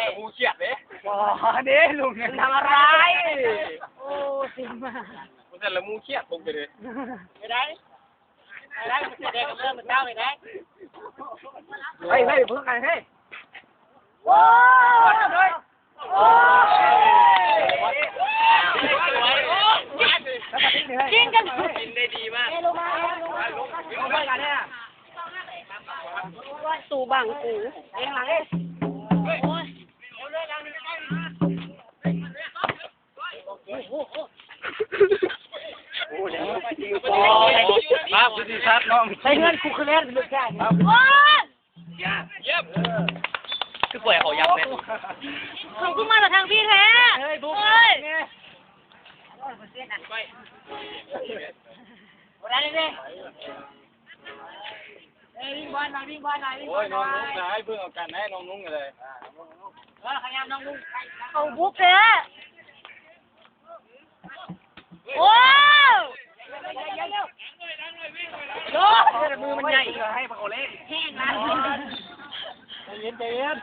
ນລະໝູ່ຄຽດເດ້. ອໍ ເດ້ລຸງ ມັນທຳອະໄລ? ໂອ້ ເຕັມມາກ. ບໍ່ຊັ້ນລະໝູ່ຄຽດຄົງເດ້. ໄປໄດ້ ໄປໄດ້ ມັນສະແດງກັບເລື່ອງມັນເຈົ້າໄປໄດ້. ເຮີ້ຍ ເຮີ້ຍ ເພິ່ງກັນເຮີ້ຍ. ໂອ້ຍ ໂອ້ຍ ຍິງກັນ ກິນໄດ້ດີມາກ. ຕູ້ບັງກູ ເອງຫຼັງເອງ. ໂອ້ຍ ໂອ້ຍ ມາ ຜູ້ທີ່ຊັດເນາະ ໃສ່ເຮືອນກູຄືແລ່ນເປັນລູກຊາຍ. ໂອ້ຍ ຄືປ່ອຍເຂົາຍັບເລີຍ ເຂົາຄືມາແຕ່ທາງພີ້ແທ້. ເຮີ້ຍ ບຸກ ໂອ້ຍ ບໍ່ໄດ້ເດ້. ເອີຍ ວິງບອນໜ່ອຍ ວິງບອນໜ່ອຍ ວິງບອນໜ່ອຍ. ໂອ້ຍ ນ້ອງນຸ້ງ ໃຫ້ເບິ່ງເອົາກັນ ໃຫ້ນ້ອງນຸ້ງເລີຍ. ເອີ ຂະຫຍັບນ້ອງນຸ້ງ ເຂົາບຸກແທ້. ໂອ້ ໂອ້ ມືມັນໃຫຍ່ ໃຫ້ພວກເຂົາເຫຼັ້ນ ແຮງຫຼາຍ. ໃຈເຢັນ ໃຈເຢັນ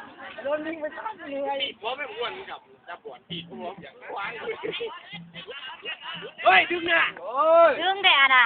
ໂດນຍິງໄປສາມເທື່ອ. ຕີດຫົວໄປອ້ວນ ຈັບ ຈັບບອນ ຕີດຫົວຢ່າງຄວາຍ. ເຮີ້ຍ ດຶງໜ້າ ໂອ້ຍ ດຶງແທ້ນະ.